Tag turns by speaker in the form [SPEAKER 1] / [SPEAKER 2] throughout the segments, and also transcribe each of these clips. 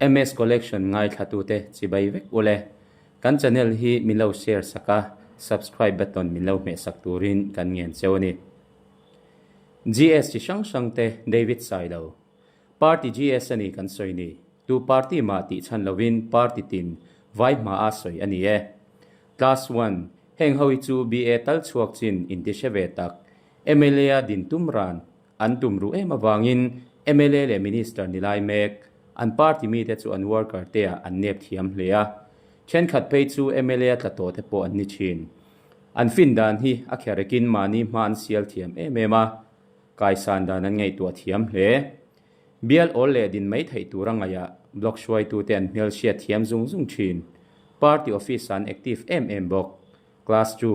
[SPEAKER 1] MS Collection ngaithlatute chibai vek ule. Kan channel hi min lo share sak a, subscribe button min lo hmeh sak turin kan ngen cheu a ni. GS chi hrang hrang te David Sailo. Party GS a ni kan sawi ni. Tu party mah tih chhan lovin party tin vai hma a sawi a ni e. Class one, Heng ho hi chu BA tal chhuak chin inti hre ve tak. Mla a din tum ran an tum ruh em avangin mla leh minister ni lai mek an party mite chu an worker te ah an nep thiam hle a. Thenkhat phei chu mla a tla tawh te pawh an ni thin. An fin dan hi a kherekin mahni hma an sial thiam em em a, kaisan dan an ngaihtuah thiam hle. Bial awl leh din mai theih tur a ngaihah block hruaitute an hmelhriat thiam zung zung thin. Party office ah an active em em bawk. Class chu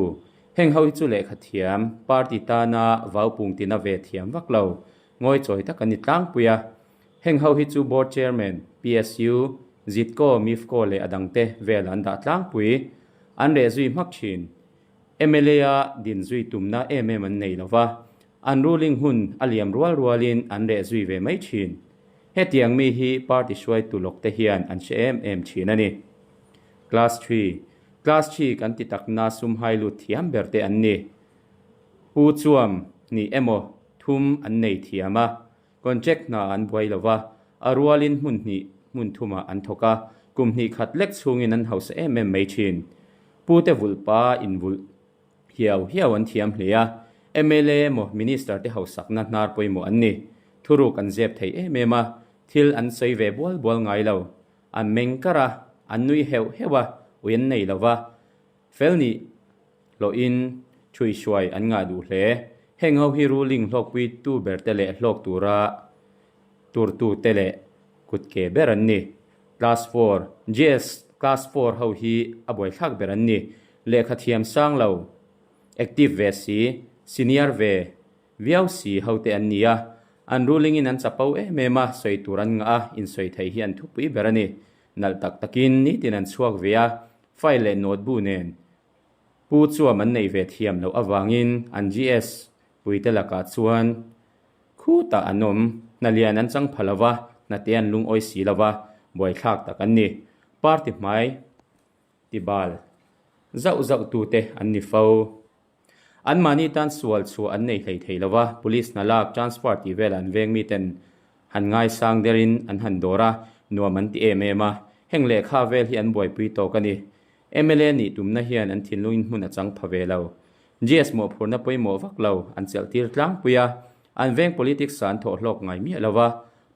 [SPEAKER 1] heng ho hi chu lehkha thiam, party tana vau pung tina ve thiam vak lo, ngawi chawi tak an ni tlangpui a. Heng ho hi chu Board Chairman, PSU, Zitco, Mifco leh a dangte vel an dah tlangpui. An reh zui hmak thin. Mla a din zui tumna em em an nei lo va, an ruling hun a liam rual rualin an reh zui ve mai thin. Hetiang mi hi party hruaitu lawkte hian an hre em em thin a ni. Class Three, Class Three kan ti takna sum hai lut thiam ber te an ni. Pu Chuam nih emaw thum an nei thiam a, Contract hna an buai lo va, a rualin hmun hnih hmun thumah an thawk a, kum hnih khat lek chhungin an hausa em em mai thin. Pute vulh pa invulh hiau hiau an thiam hle a, mla emaw Minister te hausakna hnar pawimawh an ni. Thuruk an zep thei em em a, thil an sawi ve bual bual ngai lo. An meng kar a, an nui heuh heuh a, ui an nei lo va. Fel nih hlawhin ṭhuihhruai an ngah duh hle. Heng ho hi ruling hlawkpui tu ber te leh hlawk tura turtu te leh kutke ber an ni. Class four, GS Class four ho hi a buaithlak ber an ni. Lehkha thiam sang lo, active ve si, senior ve viau si ho te an ni a. An ruling in an chapo em em a, sawi tur an ngah a, insawi thei hi an thupui ber a ni. Nalh tak takin nitin an chhuak ve a, File leh note bu nen Pu chuam an neih ve thiam loh avangin an GS puite lakah chuan khutah an awm. Hna lian an chang pha lova, hnate an lungawi si lova, buaithlak tak an ni. Party hmai tibal zauh zauh tute an ni fo. Anmahni tan sual chhuah an nei hlei thei lo va, police hna lak, transfer tih velah an veng miten han ngaisang derin an han dawr a, nuam an ti em em a. Heng lehkha vel hi an buaipui tawk a ni. Mla nih tumna hian an thinlungin hmun a chang pha ve lo. GS mawhphurhna pawimawh vak lo an chelh tir tlangpui a, an veng politics ah an thawh hlawk ngai miah lo va,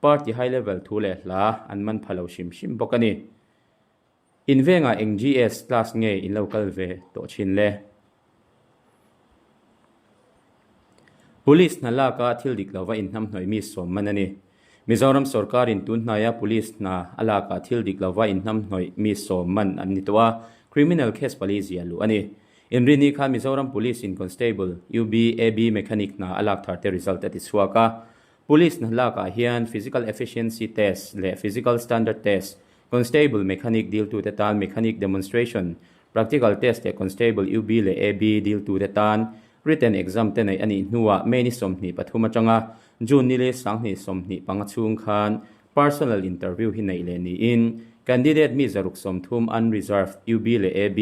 [SPEAKER 1] party high level thu leh hla an man pha lo hrim hrim bawk a ni. In vengah eng GS class nge in lo kal ve tawh thin le? Police hna laka thil dik lova inhnamhnawih mi sawm man a ni. Mizoram sorkarin tun hnaia police hna a laka thil dik lova inhnamhnawih mi sawm man an ni tawh a, criminal case pali zia luh a ni. Inrini khan Mizoram Police in Constable, UB, AB Mechanic hna a lak thar te result a ti chhuak a. Police hna lakah hian Physical Efficiency Test leh Physical Standard Test, Constable Mechanic diltute tan Mechanic Demonstration, Practical Test leh Constable UB leh AB diltute tan Written Exam te neih a nih hnuah May ni 23 atanga June ni leh 2025 chhung khan Personal Interview hi neih leh niin Candidate mi 630 Unreserved UB leh AB,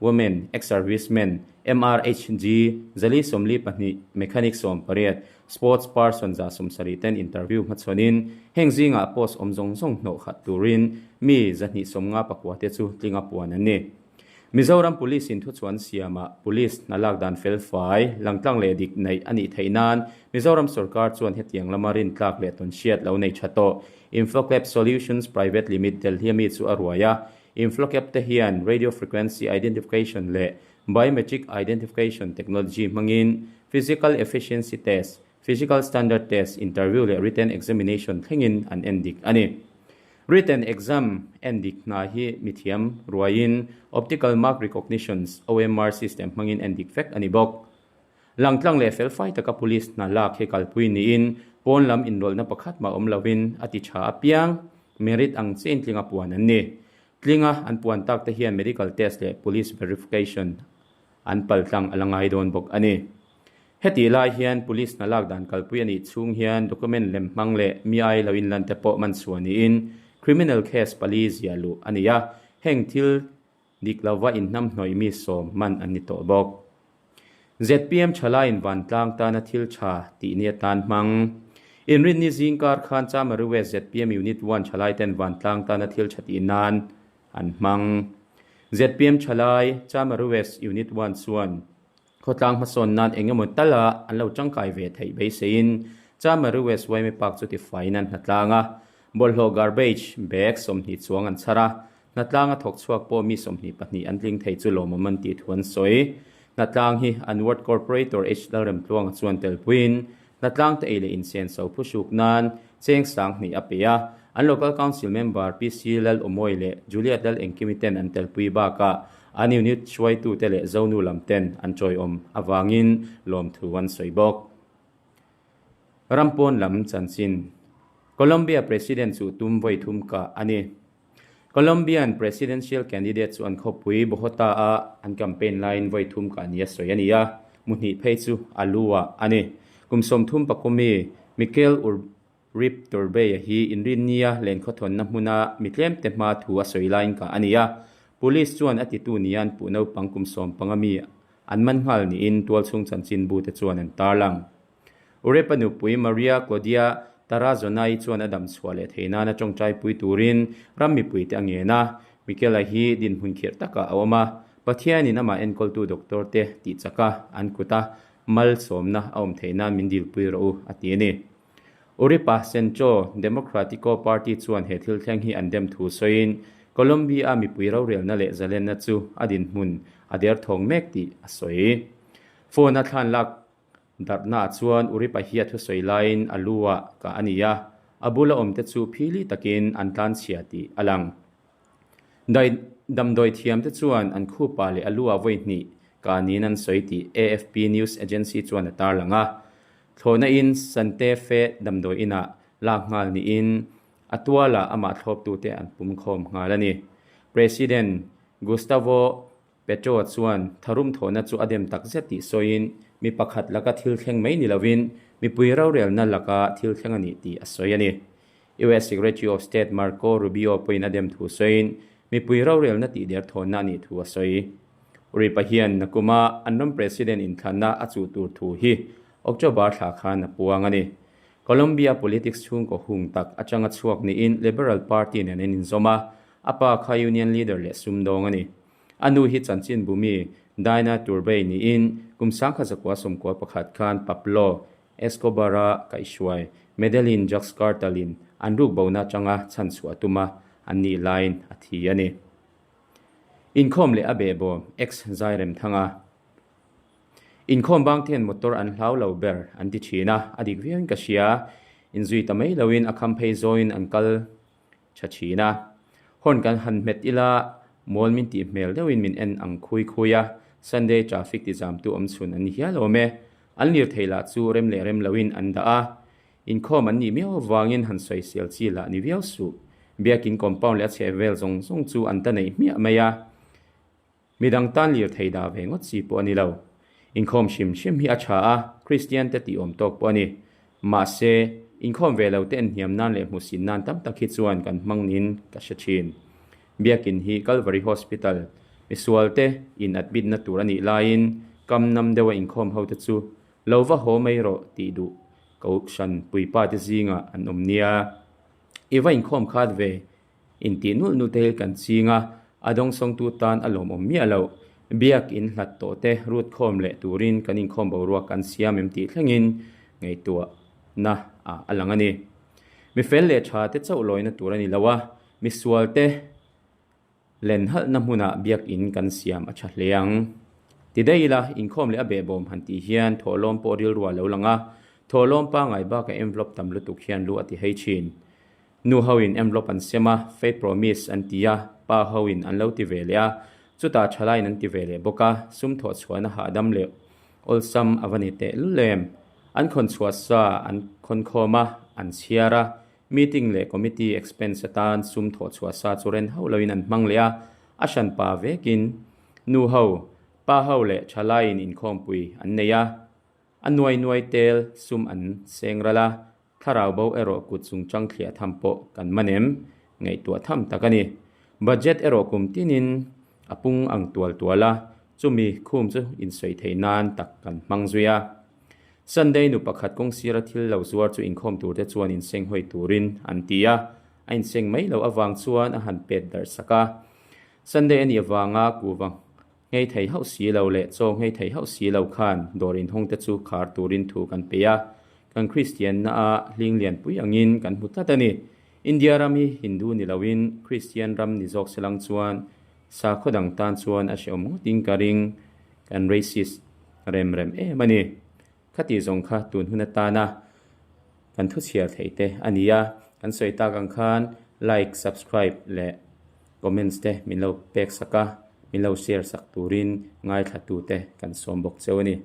[SPEAKER 1] Women, Ex-Servicemen, MRHG, 442, Mechanic 18, Sports person 170 ten interview hmachhawnin heng zingah post awm zawng zawng hnawh khat turin mi 259 te chu tlinga puan an ni. Mizoram Police in thuchuan siamah Police hna lak dan fel fai, langtlang leh dik neih a nih theih nan Mizoram sorkar chuan hetiang lama rintlak leh tawnhriat lo nei tha tawh Infocap Solutions Private Limit Delhi ami chu a ruai a. Infocap te hian Radio Frequency Identification leh Biometric Identification Technology hmangin Physical Efficiency Test, Physical Standard Test, Interview leh Written Examination thlengin an en dik a ni. Written Exam en dik hna hi mithiam ruaiin Optical Mark Recognitions, OMR, system hmangin en dik vek a ni bawk. Langtlang leh felfai taka Police hna lak hi kalpui niin pawn lam inrawlhna pakhat mah awm lovin a ti tha apiang merit ang chiahin tlinga puan an ni. Tlinga an puan tak te hian medical test leh police verification an paltlang a la ngai dawn bawk a ni. Hetih lai hian police hna lak dan kalpui a nih chhung hian document lem hmang leh mi ai lo inlan te pawh man chhuah niin Criminal case pali ziah luh a ni a, heng thil dik lova inhnamhnawih mi sawm man an ni tawh bawk. Zpm thalaiin vantlang tana thil tha tih ni atan hmang. Inrinni zingkar khan Chamari West zpm Unit One thalaiten vantlang tana thil tha tih nan an hmang. Zpm thalai Chamari West Unit One chuan Khawtlang hmasawn nan eng emaw tala an lo tangkai ve theih beiseiin Chamari West Yma Park chu tifaiin an hnatlang a, bawlhhlawh garbage bag 20 chuang an chhar a, Hnatlang a thawk chhuak pawh mi 22 an tling thei chu lawmawm an tih thu an sawi. Hnatlang hi an Ward Corporator H Lalremtluanga chuan telpuiin Hnatlang te ei leh insenso phuhruk nan cheng 2000 a pe a, an Local Council Member PC Lal Awmawi leh Juliet Lal Engkimi ten an telpui bakah an unit hruaitute leh Zonu lam ten an chawiawm avangin lawmthu an sawi bawk. Rampawn lam chanchin Colombia President chu tum vawi thum kah a ni. Colombian presidential candidate chu an khawpui Bogota-a an campaign laiin vawi thum kah nia sawi a ni a, mu hnih phei chu a lu-ah a ni. Kum 30 pakumi Mikel Uribe Turbay-a hi inrinnia lenkhawthawnna hmuna mi tlemte hma thu a sawi laiin kah a ni a, police chuan a titu nia an puh naupang kum 15 mi an man nghal niin tualchhung chanchinbute chuan an tarlang. Urepa nupui Maria Claudia Tarazona-i chuan a dam chhuah leh theih nana tawngtai pui turin ram mipuite a ngen a. Michaela hi dinhmun khirh takah a awm a, Pathianin amah enkawltu doctor te tih chaka an kuta malsawmna a awm theih nan min dilpui rawh u, a ti a ni. Uripa Centro Democratico Party chuan he thil thleng hi an dem thu sawiin Colombia-a mipui rorelna leh zalenna chu a dinhmun a derthawng mek tih a sawi. Phone-a thlan lak Darhnaah chuan Uripa hi a thusawi laiin a lu ah kah a ni a, a bula awmte chu phili takin an tlanchhia tih a lang. Dai damdawi thiamte chuan an khupa leh a lu ah vawi hnih kah niin an sawi tih AFP news agency chuan a tarlang a. Thlawhna in Sante Fe damdawi inah lak nghal niin a tualah amah thlawptute an pumkhawm nghal a ni. President Gustavo Petro chuan tharum thawhna chu a dem tak zet tih sawiin, mi pakhat laka thil thleng mai ni lovin mipui rorelna laka thil thleng a nih tih a sawi a ni. US Secretary of State Marco Rubio pawhin a dem thu sawiin, mipui rorelna tih der thawnna a nih thu a sawi. Uripa hian nakuma an ram President inthlanna a chuh tur thu hi October thla khan a puang a ni. Colombia politics chhungkaw hung tak atanga chhuak niin Liberal Party nen an inzawm a, A pa kha union leader leh sumdawng a ni. A nu hi chanchin bumi Dinah Turbay niin kum 1991 khan Pablo Escobar-a kaihhruai Medellin drugs cartel-in an rukbona atanga chhanchhuah a tum a, an nih laiin a thi a ni. Inkhawm leh a behbawm ex Zairemthanga. Inkhawm bang te hian motor an hlau lo ber an ti thin a, a dik viauin ka hria. Inzui ta mai loin a kham phei zawiin an kal tha thin a. Horn kan han hmet ila mawl min tih hmel deuhin min en ang khui khui a, Sunday traffic ti zamtu awm chhun an ni hial awm e. An lirthei lah chu rem leh rem loin an dah a, inkhawm an nih miau avangin han sawisel chi lah ni viau suh. Biakin compound leh a chheh vel zawng zawng chu an ta neih hmiah mai a. Midang tan lirthei dah ve ngawt chi pawh a ni lo. Inkhawm hrim hrim hi a tha a, Kristian te tih awm tawk pawh a ni. Mahse, inkhawm ve lo te enhniam nan leh hmuhsit nan tam tak hi chuan kan hmang niin ka hre thin. Biakin hi Calvary Hospital, misual te in admit na tur a nih laiin kam nam deuha inkhawm ho te chu lo va haw mai rawh tih duh kohhran puipa te zingah an awm nia. I va inkhawm khat ve Intih nulh nulh te hi kan ching a, a dawngsawngtu tan a lawmawm miah loh. Biak in hlat tawh te rut khawm leh turin kan inkhawm boruak kan siam em tih thlengin ngaihtuahna ah a lang a ni. Mi fel leh tha te chauh lawina tur a ni lo a, misual te len halhna hmunah biak in kan siam a tha hle ang. Ti daih ila, inkhawm leh a behbawm han tih hian thawhlawm pawh rilru a lo lang a, thawhlawm pangngai bakah envelope tam lutuk hian lu a ti hei thin. Nu ho in envelope an sem a, faith promise an ti a, pa ho in an lo ti ve leh a, chutah thalaiin an ti ve leh bawk a, sum thawh chhuahna hahdam leh awlsam a va ni teh lul em. An khawn chhuah sa an khawn khawm a, an chhiar a, meeting leh committee expense atan sum thawh chhuah sa chu ren hauh loin an hmang leh a, a hran pa vekin nu ho, pa ho leh thalaiin inkhawmpui an nei a, a nuai nuai tel sum an seng ral a, Thlarau bo erawh kut chungchang thliah tham pawh kan man em? Ngaihtuah tham tak a ni. Budget erawh kum tinin a pung ang tual tual a, chumi khum chu insawi theih nan tak kan hmang zui a. Sunday nu pakhat kawng sira thil lo zuar chu inkhawm turte chuan inseng hawi turin an ti a, a inseng mai loh avang chuan a han pet darh sak a. Sunday a nih avanga kuva nghei thei hauh si lo leh chaw nghei thei hauh si lo khan dawr inhawngte chu khar turin thu kan pe a, kan Kristianna a hling lianpui angin kan hmu tlat a ni. India ram hi Hindu ni loin Kristian ram ni zawk se lang chuan sakhaw dang tan chuan a hrehawm ngawtin ka ring, kan racist rem rem em a ni. Khati zawng kha tun hun atana kan thu chhiar theih te a ni a, kan sawi tak ang khan like, subscribe leh comments te min lo pek sak a, min lo share sak turin ngaithla tute kan sawm bawk cheu a ni.